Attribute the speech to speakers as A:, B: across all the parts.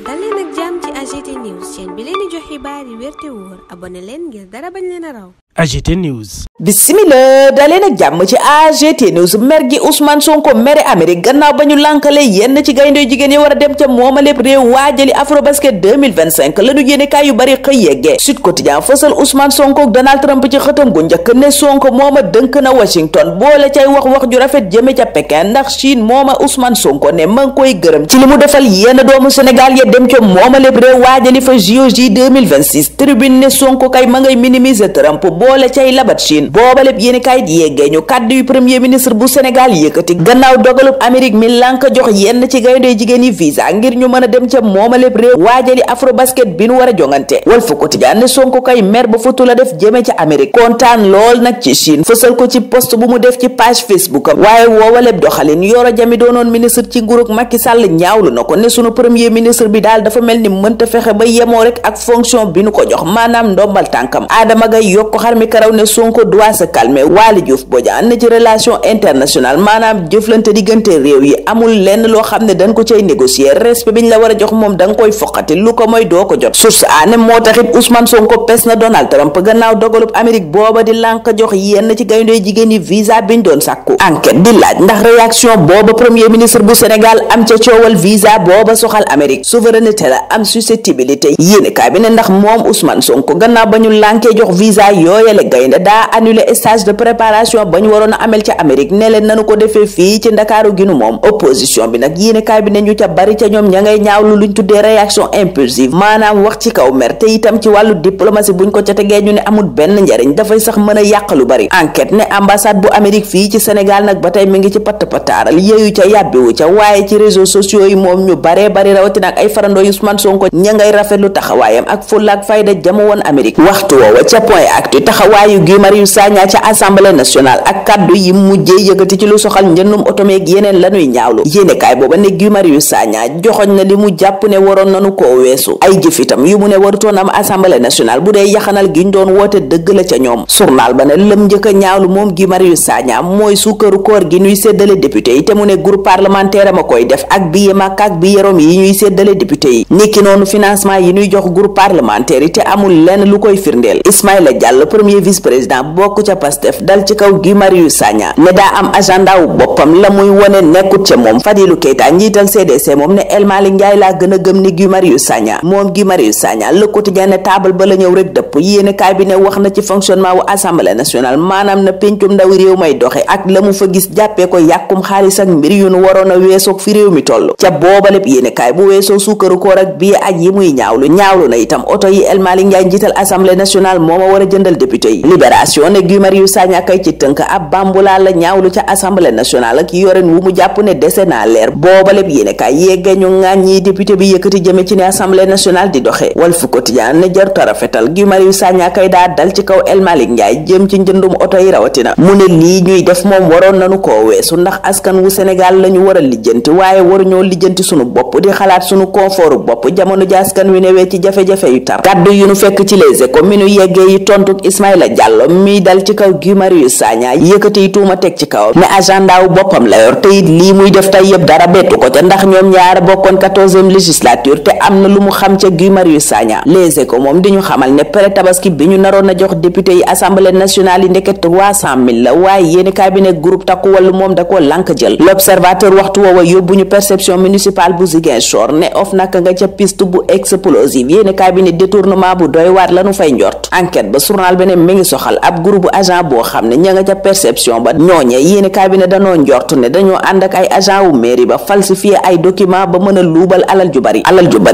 A: dal leen ak jàmm ci AGT News chaîne bi leen di jox xibaar yi wér te wóor abonné leen ngir dara bañ leen a raw.
B: AGT News.
C: Bismillah daleen ak jàmm ci AGT News mer gi Ousmane Sonko mere Amérique gannaaw ba ñu lànkale yenn ci gaynde jigéen yi war a dem ca moomaleb réew waajali Afrobasket 2025 lañu yéenekaay yu bari xëy yeggee Sud Quotidien fësal Ousmane Sonko ak Donald Trump ci xëtam gu njëkk ne Sonko mooma dënk na Washington boole cay wax ju rafet jëme ca Pékin ndax Chine mooma Ousmane Sonko ne ma ngi koy gërëm ci li mu defal yenn doomu Sénégal ya dem ca moomaleb réew waajali fa JOJ 2026 tribune ne Sonko kay ma ngay minimiser Trump boole cay labat Chine boobaleb yéenekaay di yeggee ñu kàddu yu premier ministre bu Sénégal yëkkati gannaaw dogalub Amérique mi lànk jox yenn ci gaynde jigéen yi visa ngir ñu mën a dem ca moomaleb réew waajali Afrobasket bi nu war a jongante Walf Quotidien ne Sonko kay mer ba futu la def jëme ca Amérique kontaan lool nag ci Chine fësal ko ci post bu mu def ci page Facebook am waaye woowaleb doxalin Yoro Jami doonoon ministre ci nguurug Macky Sall ñaawlu na ko ne sunu premier ministre bi daal dafa mel ni mënta fexe ba yemoo rek ak fonction bi nu ko jox maanaam ndombal tànkam Adama Gaye yokk xar mi karaw ne Sonko doit se calmer Waly Diouf Bodian ne ci relation internationale maanaam jëflante diggante réew yi amul lenn loo xam ne dañ ko cay négocier respect biñ la war a jox moom da nga koy foqati lu ko mooy doo ko jot source aane moo taxit Ousmane Sonko pes na Donald Trump gannaaw dogalub Amérique booba di lànk jox yenn ci gaynde jigéen yi visa biñ doon sàkku enquête di laaj ndax réaction booba premier ministre bu Sénégal am ca coowal visa booba soxal Amérique souveraineté la am susceptibilité yéene kaay bi ne ndax moom Ousmane Sonko gannaaw ba ñu lànkee jox visa yooyale gaynde daa annulé stage de préparation ba ñu waroon a amel ca Amérique ne leen nanu ko defee fii ci Ndakaaru ginu moom opposition bi nag yéene kaay bi ne ñu ca bari ca ñoom ña ngay ñaawlu luñ tuddee réaction impulsive maanaam wax ci kaw mer te itam ci wàllu diplomatie buñ ko ca tegee ñu ne amul benn njariñ dafay sax mën a yàq lu bari enquête ne ambassade bu Amérique fii ci Sénégal nag ba tey mi ngi ci patt pataaral yéeyu ca yàbbiwu ca waaye ci réseaux sociaux yi moom ñu baree bari rawatina ak ay farandoo Ousmane Sonko ña ngay rafetlu taxawaayam ak fulla ak fayda jamu woon Amérique waxtu woowa ca point actu taxawaayu Guy Marius Sagna ca assemblée nationale ak kaddu yi mujjee yëkkati ci lu soxal njëndum otomeeg yeneen lanuy ñaawlu yéenekaay booba ne Guy Marius Sagna joxoñ na li mu jàpp ne waroon nanu koo weesu ay jëfitam yu mu ne warutoon am assemblée nationale bu dee yaxanal gi ñu doon woote dëgg la ca ñoom journal ba ne lëm njëkk a ñaawlu moom Guy Marius Sagna mooy suukaru koor gi ñuy séddale député yi te mu ne groupe parlementaire am a koy def ak billet Makka ak billet Rome yi ñuy séddale député yi niki noonu financement yi ñuy jox groupe parlementaire yi te amul lenn lu koy firndeel Ismaïla Diallo premier vice-président bokk ca Pastef dal ci kaw Guy Marius Sagna ne daa am agenda wu boppam la muy wone nekkut ca moom Fadilou Keita njiital CDC moom ne El Malick Ndiaye laa gën a gëm ni Guy Marius Sagna moom Guy Marius Sagna Le Quotidien ne table ba la ñëw rek dëpp yéene kaay bi ne wax na ci fonctionnement wu assemblée nationale maanaam na péncum ndaw réew may doxe ak la mu fa gis jàppee ko yàkkum xaalis ak mbir yu nu waroon a weesoog fi réew mi toll ca boobaleb yéene kaay bu weesoo suukaru koor ak bii aj yi muy ñaawlu na itam oto yi El Malick Ndiaye njiital assemblée nationale mooma war a jëndal député yi libération ne Guy Marius Sagna kay ci tënk ab bambulaa la ñaawlu ca assemblée nationale ak yoren wu mu jàpp ne dese naa leer boobaleb yéene kaay yeggee ñu ŋaañ ñi député bi yëkkati jëme ci ne assemblée nationale di doxee Walf Quotidien ne jar tarafetal Guy Marius Sagna kay daa dal ci kaw El Malick Ndiaye jëm ci njëndum oto yi rawatina mu ne lii ñuy def moom waroon nanu koo weesu ndax askan wu Sénégal la ñu war a lijjanti waaye waruñoo lijjanti sunu bopp di xalaat sunu confort bopp jamono ji askan wi newee ci jafe-jafe yu tar kaddu yu nu fekk ci Les Échos mi nu yeggee yi tontuk Ismaïla Diallo mi dal ci kaw Guy Marius Sagna yëkkati tuuma teg ci kawam ne agenda wu boppam la yor te it lii muy def tey yëpp dara bettu ko ca ndax ñoom ñaara bokkoon 14e législature te am na lu mu xam ca Guy Marius Sagna Les Échos moom di ñu xamal ne pré tabaski bi ñu naroon a jox député yi assemblée nationale yi ndeke 300 000 la waaye yéeni cabinet groupe takku wàllu moom da koo lànk jël l'observateur waxtu woowa yóbbu ñu perception municipale bu Ziguinchor ne OFNAC nga ca piste bu explosive yéeni cabinet détournement bu doy waat lanu fay njort enquête ba journal bi ne mi ngi soxal ab groupe agent boo xam ne ña nga ca perception ba ñooñe yéeni cabinet danoo njort ne dañoo ànd ak ay agent wu mairie ba falsifier ay document ba mën a luubal alal ju bari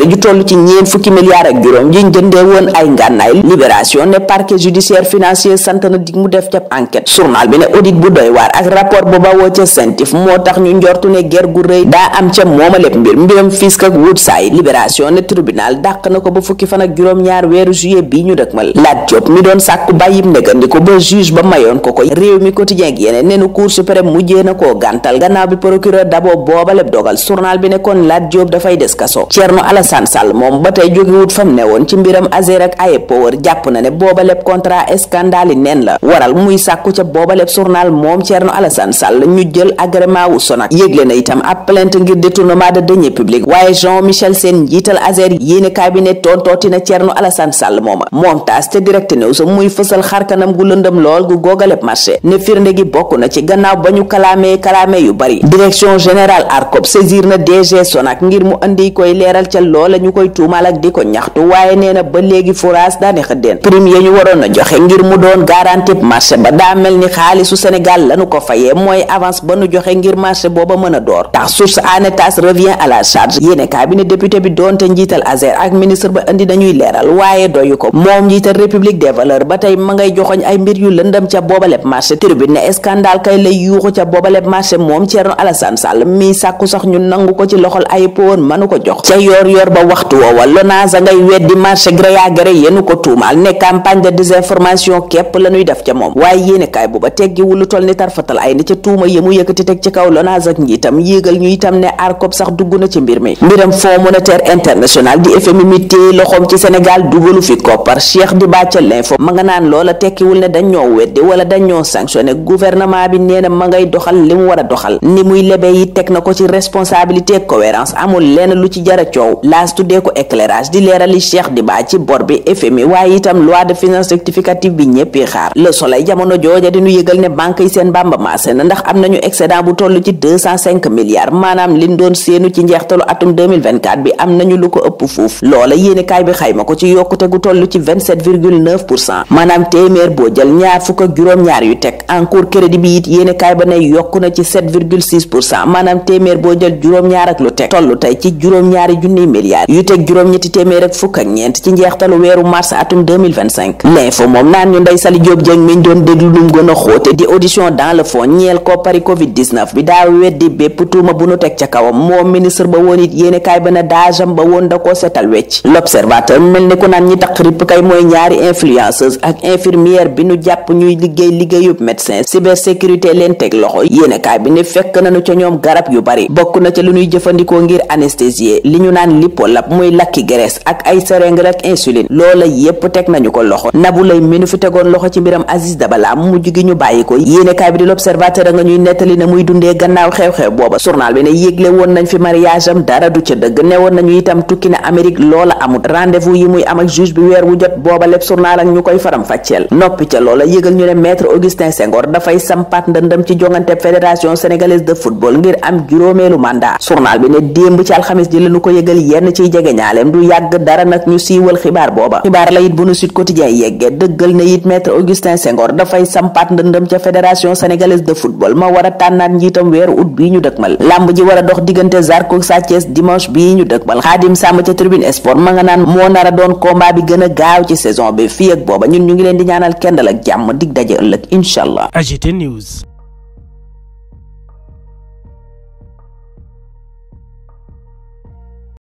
C: ju toll ci ñeen fukki milliards ak juróom yiñ jëndee woon ay ngànnaay libération ne parquet judiciaire financier sant na dig mu def ca enquête journal bi ne audit bu doy waar ak rapport bu bawoo ca CENTIF moo tax ñu njortu ne ger gu rëy daa am ca mooma lépp mbiram fisc ak Woodside libération ne tribunal dàq na ko ba fukki fan ak juróom-ñaar weeru juillet bii ñu dëkmal Lat Diop mi doon sàkku sàkku bàyyim negandiko ba juge ba mayoon ko réew mi quotidien gi yeneen nenu cour suprême mujjee na koo gàntal gannaaw bi procureur Dabo boobaleb dogal journal bi ne kon Lat Diop dafay des kaso. Thierno Alassane Sall moom ba tey jógewut fam ne woon ci mbiram Azer ak Ayeb Power jàpp na ne boobaleb contrat scandale yi neen la waral muy sàkku ca boobaleb journal moom Thierno Alassane Sall ñu jël agrément wu Sonac yégle na itam ab plainte ngir détournement de deniers publics waaye Jean-Michel Sène njiital Azer yéene cabinet tontooti na Thierno Alassane Sall moom taas te direct news muy fësal xarkanam gu lëndëm lool gu googaleb marché ne firnde gi bokk na ci gannaaw ba ñu kalaame yu bari direction générale ARCOP saisir na DG Sonac ngir mu andi koy leeral ca loola ñu koy tuumal ak di ko ñaxtu waaye nee na ba léegi forage daane xëddeen prime ya ñu waroon a joxe ngir mu doon garantie marché ba daa mel ni xaalisu Sénégal lañu ko fayee mooy avance ba nu joxe ngir marché booba mën a door tax source anetas revient à la charge yéene cabinet député bi doonte njiital Azer ak ministre ba indi nañuy leeral waaye doyu ko moom njiital République des valeurs ba tey ma ngay joxoñ ay mbir yu lëndëm ca boobaleb marché tribune ne scandale kay lay yuuxu ca boobaleb marché moom Thierno Alassane Sall mi sàkku sax ñu nangu ko ci loxol Ayeb Power mënu ko jox ca yor ba waxtu woowa LONASE ngay weddi marché gré à gré yenu ko tuumaal ne campagne de désinformation képp la ñuy def ca moom waaye yéene kaay booba teggiwul lu toll ni tarfatal ay ni ca tuuma yemu yëkkati teg ci kaw LONASE ak njiitam yéegal ñu itam ne ARCOP sax dugg na ci mbir mi mbiram Fonds monétaire international di FMI mi téye loxoom ci Sénégal dugalu fi koppar Cheikh Diba ca l'info ma nga naan loola tekkiwul ne dañ ñoo weddi wala dañ ñoo sanctionné gouvernement bi nee na ma ngay doxal li mu war a doxal ni muy lebe yi teg na ko ci responsabilité cohérence amul lenn lu ci jara coow laas tuddee ko éclairage di leerali Cheikh Diba ci bor bi FMI waaye itam loi de finances rectificative bi ñéppi xaar Le Soleil jamono jooja di ñu yëgal ne banque yi seen bamba maase na ndax am nañu excédent bu toll ci 205 milliards maanaam liñ doon seenu ci njeextalu atum 2024 bi am nañu lu ko ëpp fuuf loola yéenekaay bi xayma ko ci yokkute gu toll ci 27,9% maanaam téeméer boo jël ñaar fukk ak juróom-ñaar yu teg encours crédit bi it yéenekaay ba ne yokku na ci 7,6% maanaam téeméer boo jël juróom-ñaar ak lu teg tollu tey ci juróom-ñaari junniy milliards yu teg juróom-ñetti téeméer ak fukk ak ñeent ci njeextalu weeru mars atum 2025 l'info moom naan ñu Ndeye Saly Diop Dieng miñ doon déglu num gën a xóote di audition dans le fond ñeel koppari covid-19 bi daa weddi bépp tuuma bu nu teg ca kawam moom ministre ba woon it yéenekaay ba ne daajam ba woon da koo setal wecc l'observateur mel ni ku naan ñi taq ripp kay mooy ñaari influenceuse ak infirmière bi nu jàpp ñuy liggéeyub médecin cybersécurité leen teg loxo yéenekaay bi ne fekk nañu ca ñoom garab yu bari bokk na ca lu ñuy jëfandikoo ngir anesthésier li ñu naan lipolab muy lakki graisse ak ay seringue ak insuline loola yépp teg nañu ko loxo Nabou Leye mi nu fi tegoon loxo ci mbiram Aziz Dabala mujj gi ñu bàyyi ko yéenekaay bi di l'observateur a nga ñuy nettali na muy dundee gannaaw xew-xew booba journal bi ne yégle woon nañ fi mariage am dara du ca dëgg ne woon nañu itam tukki na Amérique loola amut rendez-vous yi muy am ak juge bi weer wu jot booba lépp journal ak ñu koy faram fàcceel noppi ca loola yëgal ñu ne maître Augustin Senghor dafay sampaat ndëndëm ci jongante fédération sénégalaise de football ngir am juróomeelu mandat journal bi ne démb ci alxamis ji lañu ko yëgal yenn ciy jegeñaaleem du yàgg dara nag ñu siiwal xibaar booba xibaar la it bu nu Sud Quotidien yeggee dëggal na it maître Augustin Senghor dafay sampaat ndëndëm ca fédération sénégalaise de football ma war a tànnaat njiitam weeru août bii ñu dëkmal lamb ji war a dox diggante Zarko Sa Thiès dimanche bii ñu dëkmal Xaadim Samb ca Tribune Sport ma nga naan moo nar a doon combat bi gën a gaaw ci saison bi fii ak booba ñun ñu ngi leen di ñaanal kendal ak jàmm dig daje ëllëg incha allah.
B: AGT News.